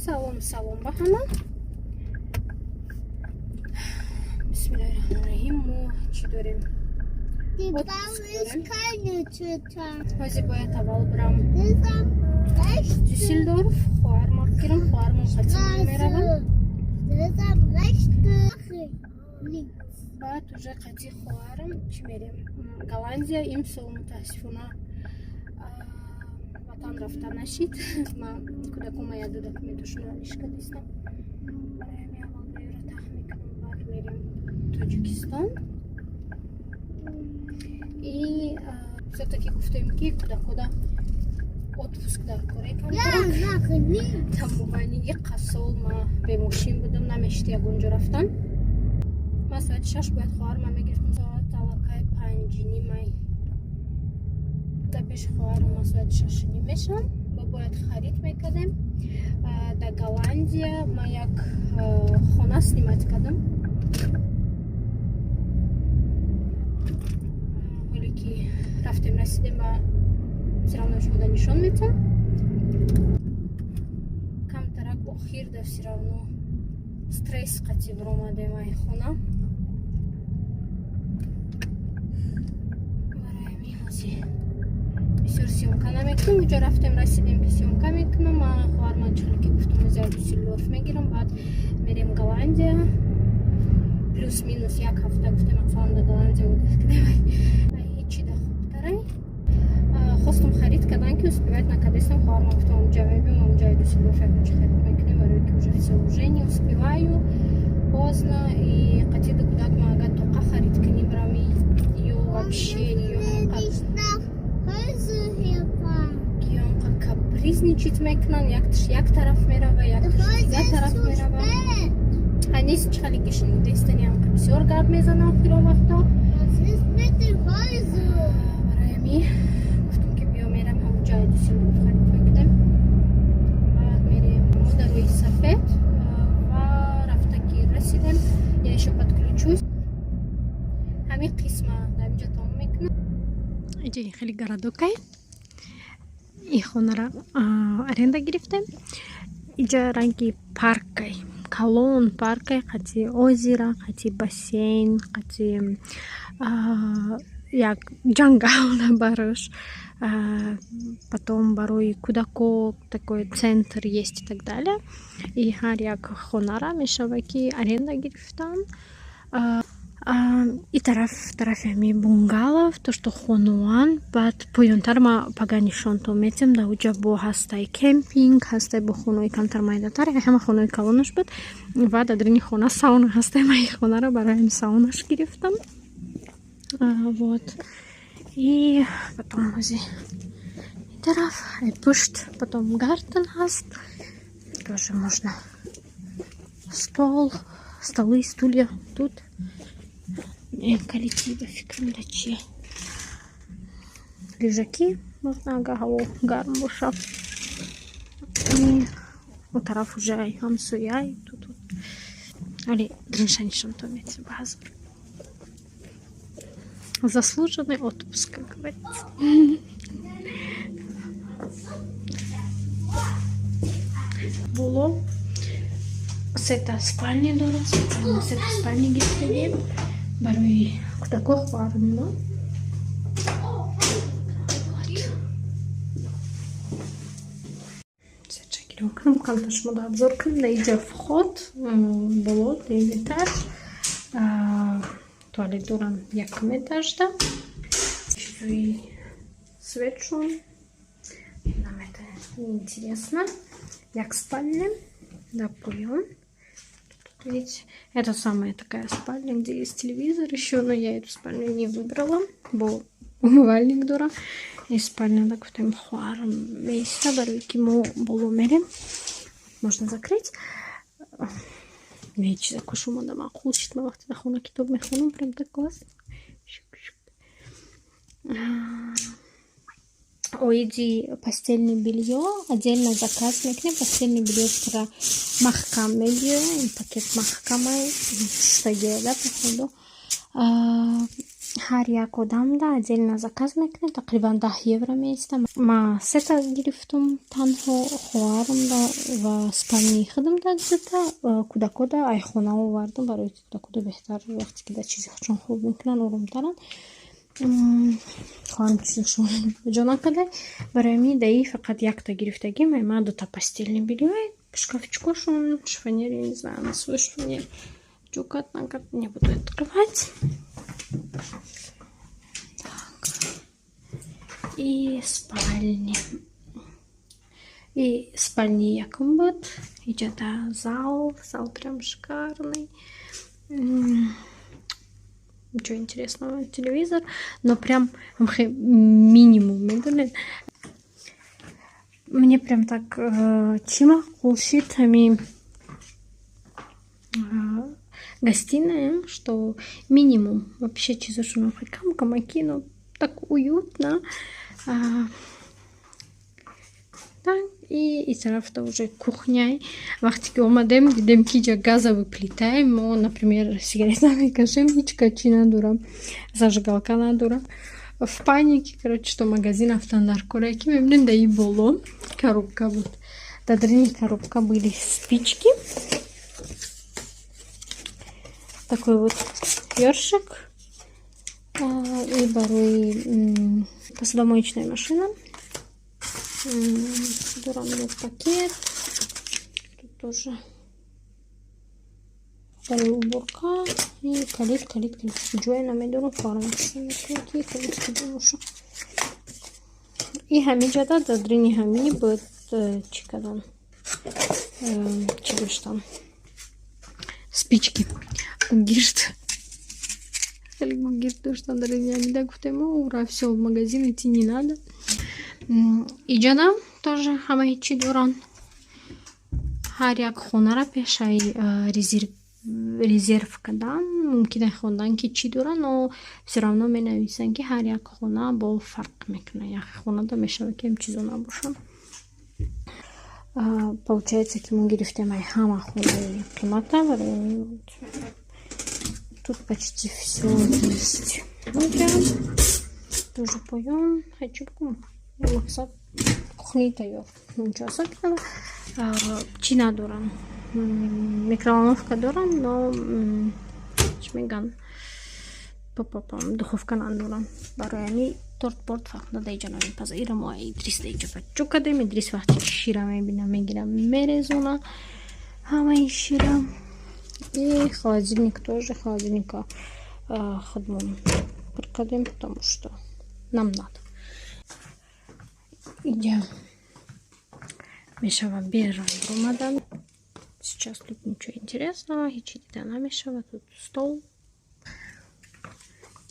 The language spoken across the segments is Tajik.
Салом, салом ба ҳама. Бисмиллоҳи раҳмони раҳим. Мо чӣ дорем? Die Вот Baum ist скоро. Keine Tüte. Ҳозир бояд аввал бирам Das ist am rechten Дюссельдорф, хоҳарма бигирам, хоҳармон қатӣ меравам. Straße. Das ist am rechten. Links. Баъд уже қати хоҳарам чӣ мерем? Голландия. Имсол мутаассифона ватан рафта нашид. Ман кӯдакома яду документошонро алишка дистам. Барои ҳамин аввал ба ёра таҳ мекунам, баъд мерем Тоҷикистон. И всё-таки гуфтем, ки кӯдакода отпуск дар кора Ja, камтарак. nach links. Тамомани иқа сол ма бемошин будам, намешид ягон ҷо рафтан. Ман соати 6 бояд хоҳарма мегирифтам, соат аллакай 5:30-ай. Дар пеши хоҳарам ман соати 6:30 мешавам. Ба бояд харид мекардем. Дар Голландия ман як хона снимать кардам. Ҳоле ки рафтем, расидем, ба всё равно шумода нишон метиҳам. Камтарак охир да всё равно стресс қатӣ биромадем ай хона. Барои ҳамин ҳозир бисёр съёмка намекунам. Уҷо рафтем, расидем, ки съёмка мекунам. Ман хоҳарман чихеле ки гуфтам, озяй Дюссельдорф мегирам, баъд мерем Голландия. Плюс минус як ҳафта гуфтем, ақаллан дар Голландия отдых кунем. Ай ҳечи да хубтарай. Хостум харид кардан, ки успевать накардестам. Хоҳарман гуфтам, онҷа мебиём, онҷаи Дюссельдорф ягончи харид мекунем, барои ки уже всё, уже не успеваю, поздно. И қатӣ ду кӯдак ман агар тоқа харид кунӣ барам, ё вообще ё Will ich nach Hause herfahren. Ё капризничать мекунанд, якташ як тараф мерава, якташ Hause дигар ist тараф zu мерава. Spät. Ҳанис чихеле ки шунидестани, ам бисёр гап мезана охиро вақто. Was ist mit dem Häuser? Барои ҳамин гуфтам, ки биё, мерам ҳамун ҷои Дюссельдорф, харид мекунем, баъд мерем. Мо дар рӯи сафед ва рафта ки расидем, я ещё подключусь. Ҳамин қисма дар инҷо тамом мекунам. Иҷои хеле городокай. И хонара аренда гирифтем. Иҷа ранги паркай, калон паркай, қати озера, қати бассейн, қати як ҷангал барош. Потом барои кӯдако такой центр есть и так далее. И ҳар як хонара мешава, ки аренда гирифтан. И тараф, тарафи ҳами бунгалов, то что хоноан. Баъд поёнтар ма пага нишонтон метиҳам. Дар уҷа бо ҳастай кемпинг, ҳастай бо хонаи камтар майдатар, ҳама хонаи калонаш буд. Ва дар даруни хона сауна ҳастай. Ман ин хонаро барои ҳами саунаш гирифтам. Вот, и потом ози ин тараф, ай пушт потом Garten ҳаст, тоже можно стол, столы, стулья тут. Калити ба фикрам да чия, лежаки можно, агар ҳаво гарм боша. Он тараф уже ай ҳамсояй тут. Али дринша нишонтон метиҳам баъзор. Заслуженный отпуск, как говорится. Боло сета спальни дорад, специально сета спальни гирифтагем барои кӯдако, хоҳарони мо. Вот. Гирён кунам, камтар шуморо обзор кунам. Дар инҷа вход, боло дуюм этаж, туалет дорам якум этажда, чизои светшон нам это неинтересно. Як спальня да поён. Тут, видите, это самая такая спальня, где есть телевизор еще, но я эту спальню не выбрала, бо умывальник дора. И спальня да гуфтем, хоҳарам меиста, барои ки мо боло мерем. Можно закрыть. Не чиза куш омада, маъқул шид. Ман вақте дар хона китоб мехонам, прям так классно. Оиди постельное белье отдельно заказ мекунем. Постельное белье тура маҳкам мебиёя, ин пакет маҳкамай, шуштагия да, походу. Ҳар як одамда отдельно заказ мекунед, тақрибан 10 евро меистам. Ма сета гирифтум, танҳо хоҳарамда ва спальни худамда дута, кӯдакода ай хона овардум, барои ки кӯдакода беҳтар, вақте ки дар чизи худшон хоб мекунанд, оромтаранд. Хоҳарам чизашон ҷо накарда, барои ҳамин даи фақат якта гирифтагим. Ай ма дута постельный бельё, шкафчикошон, шифоньер, я не знаю, на свой шифоньер ҷо кард, накард, не буду открывать. Так, и спальни. И спальни якум буд. Иҷода зал, зал прям шикарный. Ничего интересного, телевизор, но прям минимум, медонед. Мне прям так чӣ маъқул шид, ҳами гостиная, что минимум, вообще чизошон кам камаки, но так уютно. Так, и тарафта уже кухняй. Вақте ки омадем, дидем, ки иҷа газовый плитаи. Мо, например, сигарет намекашем, ҳеҷ ка чӣ надорам, зажигалка надорам. В панике, короче, что магазин рафтан дар кора, ки мебинем, дар и боло коробка буд. Дар дарини коробка были спички, такой вот ёршик и барои посудомоечная машина дорам пакет. Тут тоже барои уборка и калид. Калид ҷое намедонам, хоҳарам ки калид куҷо боша. И ҳамиҷада дар дарини ҳамини бояд чӣ кардан, чӣ доштан, спички, гугирд, хеле гугирд доштан дар ини ҳамида. Гуфтем: ура, всё, в магазин идти не надо. Иҷада тоже ҳамаи чӣ доранд. Ҳар як хонара пешаи резерв кардан мумкин хондан, ки чӣ доранд, но всё равно менависанд, ки ҳар як хона бо фарқ мекунад. Як хонада мешавад, ки ҳам чизо набошанд. Получается, ки мо гирифтем ай ҳама хонаи қимата, барои тут почти всё есть. Тоже поён хочу мақсад кухни тайёр, ничего особенного. Чӣ надорам, микроволновка дорам, но чӣ мегӯянд, духовка надорам. Барои ҳами торт порт фарқ нада, иҷа намепаза. Ира мо Идрис да иҷа баҷо кардем. Идрис вақте ки шира мебина, мегира, мерезона ҳамаи шира. И холодильник тоже, холодильника худмон пур кардем, потому что нам надо. Иҷа мешава берун омадан. Сейчас тут ничего интересного, ҳечи дида намешава. Тут стол.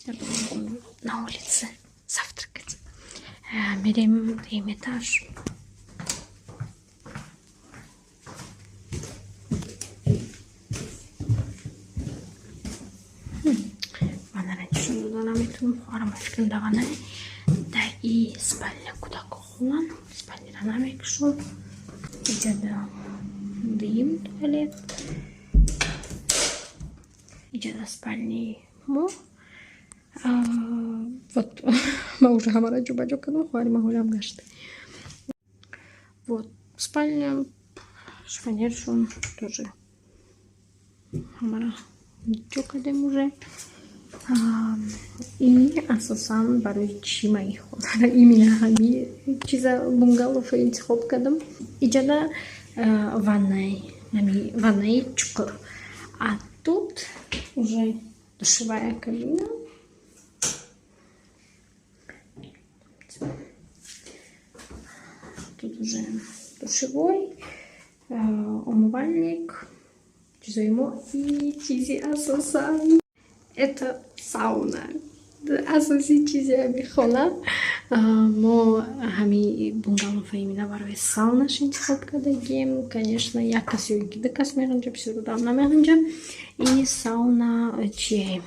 Я думаю, на улице завтракать. Мерем дуюм этаж. Ваннара нишон дода наметавонам, хоҳарам фикрам да ваннаи. Да и спальня кӯдако хонан, спальнира намекушом. Иҷа дуюм туалет. Иҷа да спальни мо. Вот, ма уже ҳамаро ҷобаҷо кардам, хоҳари ман ҳолиам гашта. Вот спальня, шифоньершон тоже ҳамаро ҷо кардем уже. И асосан барои чӣ ман ин хонара, именно ҳами чиза, бунгаловро интихоб кардам? Иҷада ваннаи, ҳами ваннаи чуқур, а тут уже душевая кабина. Тут уже душевой, умывальник, чизои мо. И чизи асосан — это сауна. Асосии чизи ҳами хона, мо ҳами бунгалова именно барои саунаш интихоб кардагим. Конечно, як кас ё ду кас меғинҷа, бисёр одам намеғинҷа. И сауна чие,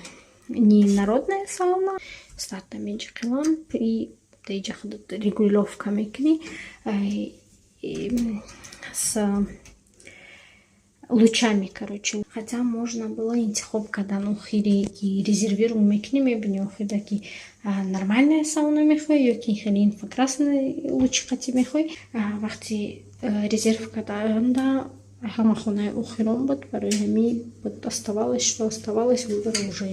не народная сауна, старта меҷиқи ламп и даиҷа худат регулировка мекунӣ с Лучами, короче. Хотя можно было интихоб кардан, охире ки резервиру мекунӣ, мебинӣ охирда, ки нормальная сауна мехоҳӣ ё ки хеле инфракрасный лучи қатӣ мехоҳӣ. Вақти резерв карданда ҳама хонаи охирон буд, барои ҳамин вот оставалось, что оставалось, выбора уже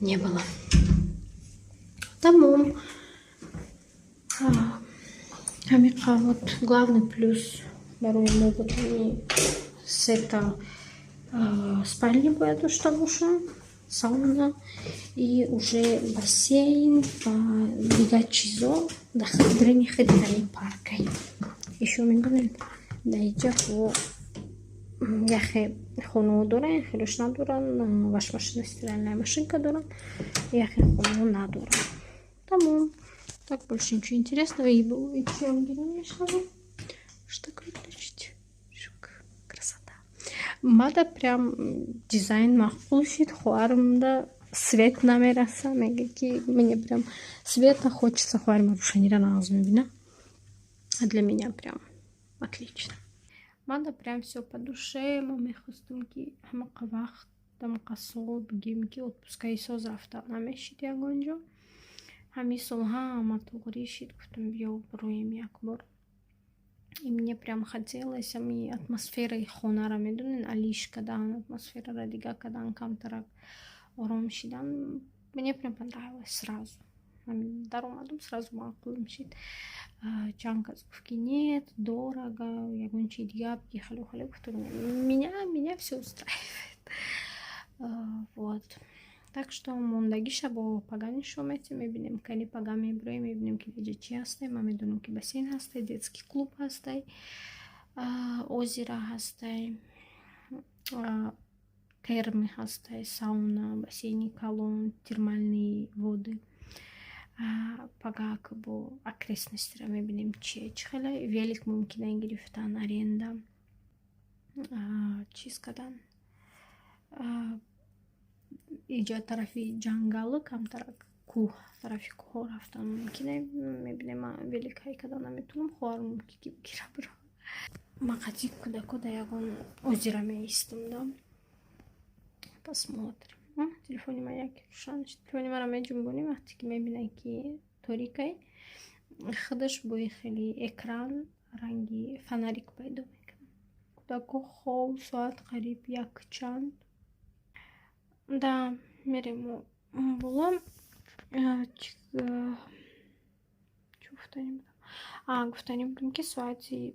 не было. Тамом. Ҳамиқа. Вот главный плюс барои мо буд ҳамин: сета спальни бояд дошта бошам, сауна и уже бассейн ва дигар чизо дар даруни худи ҳамин паркай. Ишо медонед, дар инҷа бо яхе хонаҳо доранд, хелош надоранд, вашмашина, стиральная машинка доранд, яхе хонаҳо надоранд. Тамом. Так, больше ничего интересного. И чем мешава. Что выключить? Красота. Мада прям дизайн маъқул шид, хоҳарамда свет намераса, мега, ки мне прям света хочется, хоҳарим рӯшанира нағз мебина. А для меня прям отлично. Мада прям всё по душе. Мо мехостем, ки ҳамақа вақт, ҳамақа сол бигем, ки отпускаи соз рафта намешид ягон ҷо. Ҳамин сол ҳама туғрӣ шид, гуфтам, биё бироем як бор. И мне прям хотелось ҳами атмосфераи хонаро, медонед, алиш кардан, атмосфераро дигар кардан, камтарак ором шидан. Мне прям понравилось сразу. Даромадам, сразу маъқулам шид. Чанд кас гуфт, ки нет, дорого, ягон чи дигар бигӣ, хеле хеле. Гуфтам, меня всё устраивает. Вот. Так что мондагиша бо пага нишон метем, мебинем, кани пага мебироем, мебинем, ки инҷа чӣ ҳастай. Ман медонам, ки бассейн ҳастай, детский клуб ҳастай, озера ҳастай, термы ҳастай, сауна, бассейни калон, термальные воды. Пага бо окрестностиро мебинем, чие, чӣ хеле. Велик мумкина гирифтан аренда, чиз кардан. Иҷа тарафи ҷангалу камтарак кӯҳ, тарафи кӯҳҳо рафтан мумкине. Мебинем, ман велик ҳай кардан наметавонам, хоҳарам мумкин ки бигира бирава. Ман қатъи кӯдако дар ягон озера меистам, да, посмотрим. Телефони ман яке рӯшан шуд. Телефони маро меҷунбонӣ, вақте ки мебинад, ки торикай, худаш бои хеле экран ранги фонарик пайдо мекунад. Кӯдако хоб, соат қариб 1 чанд да мерем боло. Чӣ гуфтанӣ будам? Гуфтанӣ будам, ки соати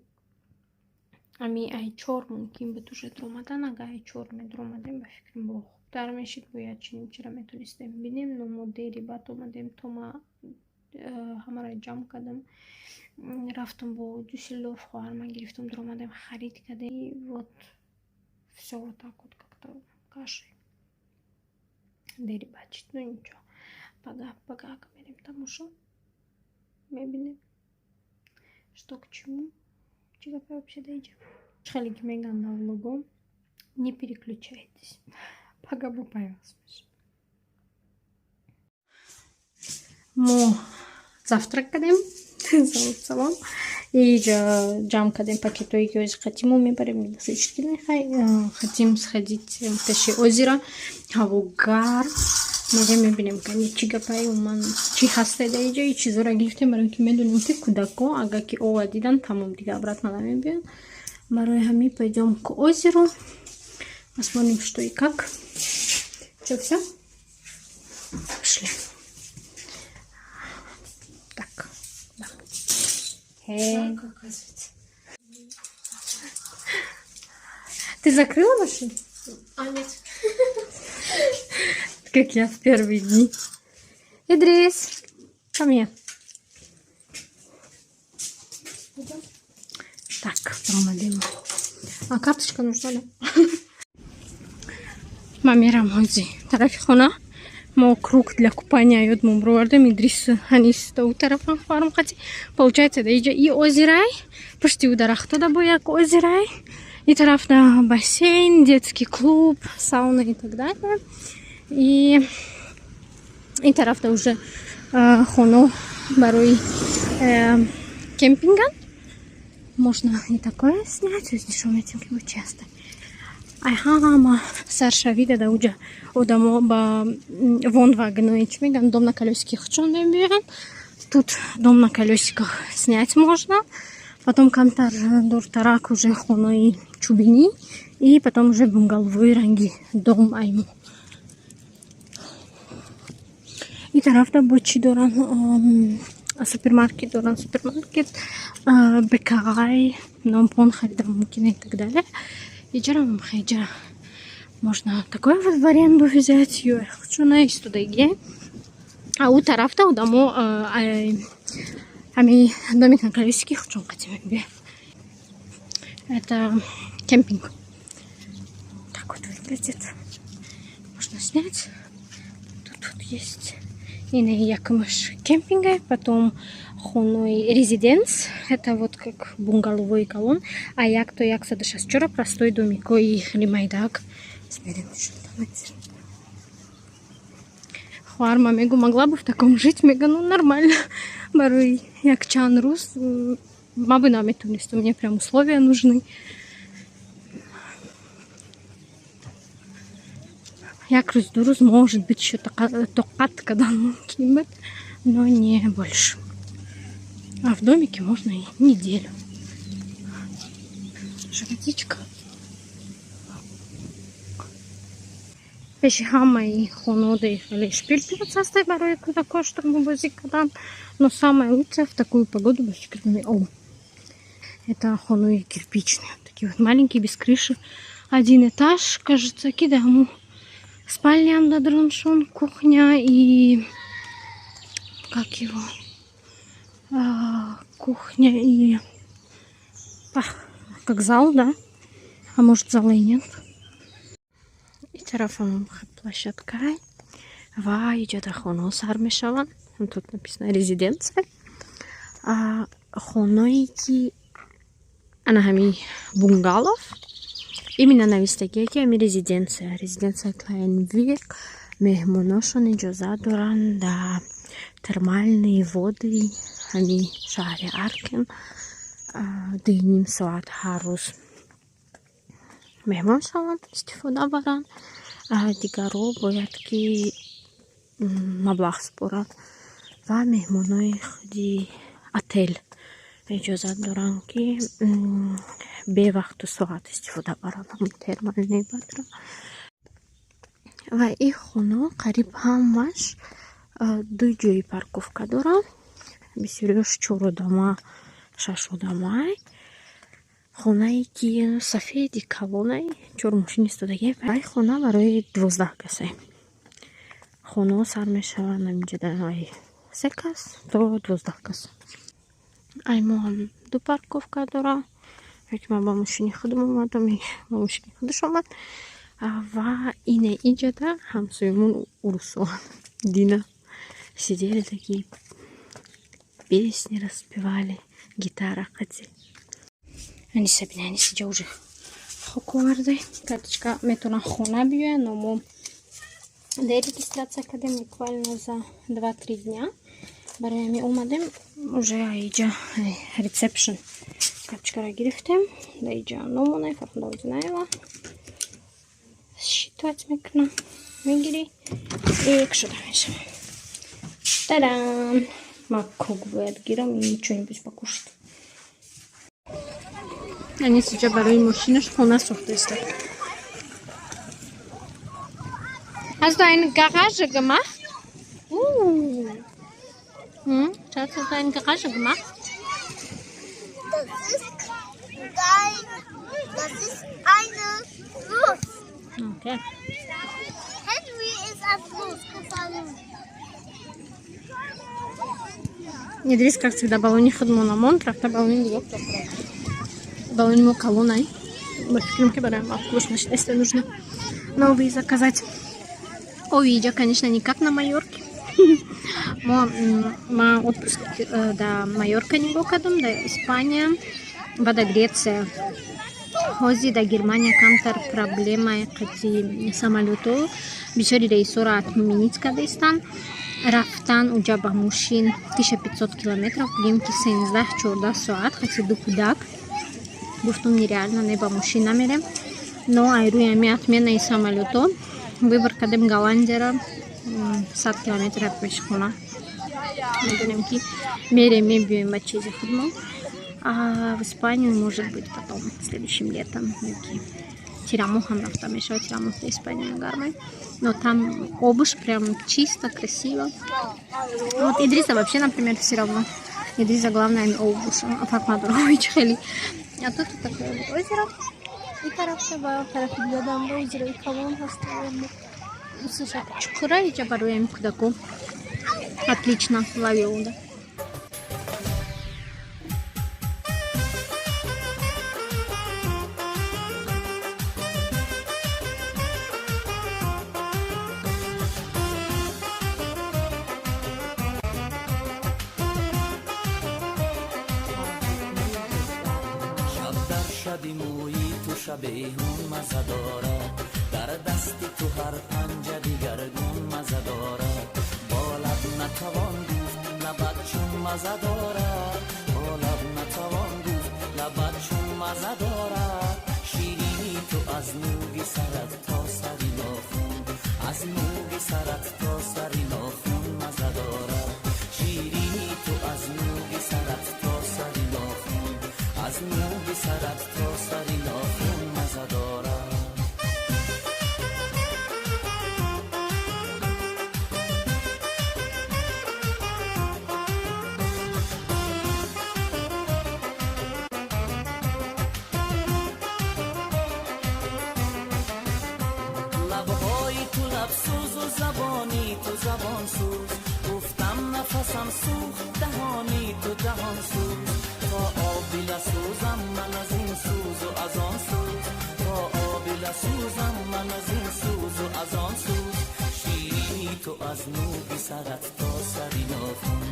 ами ай 4 мумкин буд уже дуромадан. Агар ай 4 медуромадем, ба фикрам, бо хубтар мешид, бояд чиним чира метонистем бинем. Но мо дери баъд омадем, то ма ҳамаро ҷамъ кардам, рафтам бо Дюссельдорф, хоҳарма гирифтам, дуромадем, харид кардем. И вот всё вот так вот как-то кашей дери баъд шид. Ну ничего, пага, пага мерем тамошо, мебинем, что к чему, чӣ гапе вообще дар инҷа. Хеле ки мегӯянд дар влого: не переключайтесь, пага бо пайваст мешавем. Мо завтрак кардем, салом, иҷа ҷамъ кардем пакетҳое, ки ҳози қатъи мо мебарем. Мехай хотим сходить пеши озера, ҳаво гарм. Мерем, мебинем, кани чӣ гапае, умуман чӣ ҳасте дар инҷа. И чизоро гирифтем, барои ки медонем, ки кӯдако агар ки ова дидан, тамом, дига обратно намебиёнд. Барои ҳамин пойдём к озеру, посмотрим, что и как. Чё, всё, пошли. Так, да. Hey. Ты закрыла машину? А, нет. Как я в первые дни. Идрис, ко мне. Так, промолила. А карточка нужна, да? Ман мерам ҳози тарафи хона. Мо круг для купания ёдмон бировардем. Идрис ҳанис да у тарафам, хоҳарам қати. Получается, да иҷа и озерай, пушти ӯ дарахто да бо як озерай, и тараф да бассейн, детский клуб, сауна и так далее. И ин тараф да уже хоно барои кемпинган. Можно и такое снять. Нишон метем, ки бо чи ҳаста. Ай ҳама саршавида да уҷа одамо ба Wohnwagen ое, чӣ мегӯянд, дом на колесиках чон мебиёянд. Тут дом на колесиках снять можно. Потом камтар дуртарак уже хонаи чӯбинӣ и потом уже бунгаловои ранги дом айму. И тарафта бо чӣ доранд? Супермаркет доранд, супермаркет, Bäckerei, нонпон харидан мумкин и так далее. Иҷарам хеҷа можно такое вот в аренду взять, ё чуна истодаги. А ӯ тарафта одамо ҳами домик на колесике хучон қатӣ мебиёяд. Это кемпинг. Так вот выглядит. Можно снять. Тут вот есть ина якумаш кемпинга, потом хонои Residenz, это вот как бунгаловой калон, а якто 164 простой домикои хеле майдак. Смотрим, что там. Хоҳарма мегу, могла бы в таком жить, мега, ну нормально. Барои як чанд рӯз ма бы наметонистам, мне прям условия нужны. Як рӯз, 2 рӯз, может быть, ещё тоқат кардан мумкин буд, но не больше. А в домике можно и неделю. Водичка. Пеши ҳамаи хонодаи хеле Spielplatz ҳастай барои кӯдакҳо, чтобы бозӣ кардан. Но самое лучшее в такую погоду ба фикр о. Это хонои кирпичные. Такие вот маленькие, без крыши. Один этаж, кажется, ки ҳаму спальня дадроншон, кухня и как его? А, кухня и как зал, да? А может, зала и нет? И тарафам площадкай ва иҷода хонаҳо сар мешаванд. Тут написано резиденция. Хоное ки ана ҳами бунгалов именно навистагие, ки ҳами резиденция, резиденция Клайнвирк, меҳмоношон иҷозат доранд да термальные воды ҳами шаҳри Аркен 2,5 соат ҳар рӯз меҳмон шаванд, истифода баранд. Дигарро бояд ки маблағ супоранд ва меҳмонои худи отел иҷозат доранд, ки бевақту соат истифода баранд ҳамн термальный Bad ра. Ва ин хона қариб ҳамаш ду ҷои парковка доранд. Бисёриёш чородама, шашодамай. Хонае ки сафеди калонай, чор мошин истодагӣ. Ай хона барои 12 касе. Хонаҳо сар мешаванд ҳаминҷода ай се кас то 12 кас. Ай мо ҳам ду парковка дора. Яке ман ба мошини худам омадам, ба мошини худаш омад. Ва ине иҷода ҳамсоямон урусо Дина сидели, такие песни распевали, гитара қати. Аниса, бина, Аниса ҷа уже хок овардай. Карточка метавонад хона биёяд, но мо дер регистрация кардем, буквально за 2-3 дня. Барои ҳамин омадем уже иҷа ресепшн карточкаро гирифтем. Да иҷа номонай Фархунда Озинаева считывать мекунам, мегирӣ и кушода мешава. Та-дам! Ма кок бояд гирам и что-нибудь покушать. Анис иҷа барои мошинаш хона сохтааст. Hast du eine Garage gemacht? Schatz, hast du eine Garage gemacht? Das ist dein, das ist eine Fluss. Okay. Henry ist am Fluss gefahren. Идрис, как всегда, баллони худмона монд, рафта баллони дига. Баллони мо калонай. Ба фикрам, ки барои маъқулш машина нужно новый заказать. Ой, иҷа, конечно, не как на Майорке. Мо ма отпуск да Майорка нигоҳ кардам, да Испания ва да Греция. Ҳозир да Германия камтар проблемаи қати самолёто, бисёри рейсҳоро отменить кардаистанд. Рафтан уҷа ба мошин 1500 километров, бигем ки 13-14 соат, қати ду кӯдак. Гуфтум, нереально, не, ба мошин намерем. Но айрӯи ами отменаи самолёто выбор кардем Голландияра, 100 километр пеши хона. Медонем, ки мерем, мебиёем ба чизи худмо. А в Испанию, может быть, потом, следующим летом, ки тирамоҳ ҳам рафта мешавад. Тирамоҳ да Испания гармай, но там обуш прям чисто, красиво. Вот Идриса вообще, например, все равно. Идриса главное обуш, фарқ надорад ҳеч хеле. А тут вот такое вот озеро, и тарафта ба тарафи дигадам ба озерои калон ҳаст. Чуқура иҷа барои ами кӯдако отлично лавиуда. Шаб дар шаби мӯи ту шабеҳун маза дорад, дар дасти ту ҳар панҷа дигаргун маза дорад. Бо лаб натавон гуфт, лабат чун маза дорад, бо лаб натавон гуфт, лабат чун маза дорад. Ширини ту аз нуги сарат то сари нохун, аз нуги сарат то сари нохун маза дорад. Ширини ту аз нуги сарат то сари нохун, аз нуги сарат то сари нохун маза дорад. Лабҳои ту лабсӯзу забони ту забонсӯз, гуфтам нафасам сӯхт, даҳони ту даҳонсӯз. То оби ласӯзам ман аз ин сӯзу аз он сӯз, то оби ласӯзам ман аз ин сӯзу аз он сӯз. Ширини ту аз нуги сарат то сари нохун,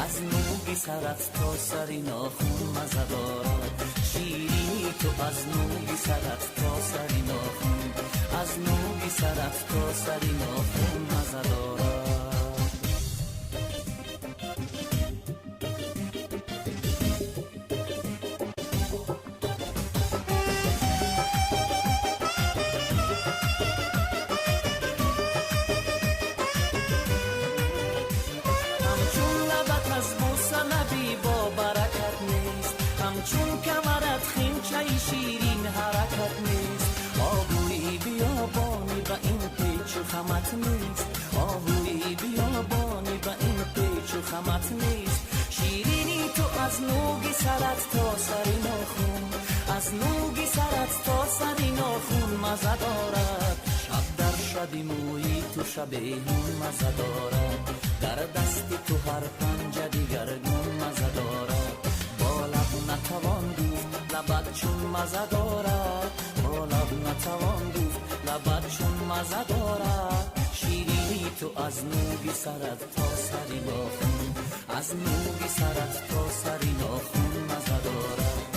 аз нуги сарат то сари нохун маза дорад. Ширини ту аз нуги сарат то сари нохун, аз нуги сарат то сари нохун маза дорад. Ҳамчун лабат аз буса лаби бо баракат нест, ҳамчун камарат химчаи ширин ҳаракат нест. Оҳуи биёбонӣ ба ин печу хамат нест, оҳуи биёбонӣ ба ин печу хамат нест. Ширини ту аз нуги сарат то сари нохун, аз нуги сарат то сари нохун маза дорад. Шаб дар шаби мӯи ту шабеҳун маза дорад, дар дасти ту ҳар панҷа дигаргун маза дорад. Бо лаб натавон гуфт, лабат чун маза дорад, бо лаб натавон гуфт, лабат чун маза дорад. Ширини ту аз нуги сарат то сари нохун, аз нуги сарат то сари нохун маза дорад.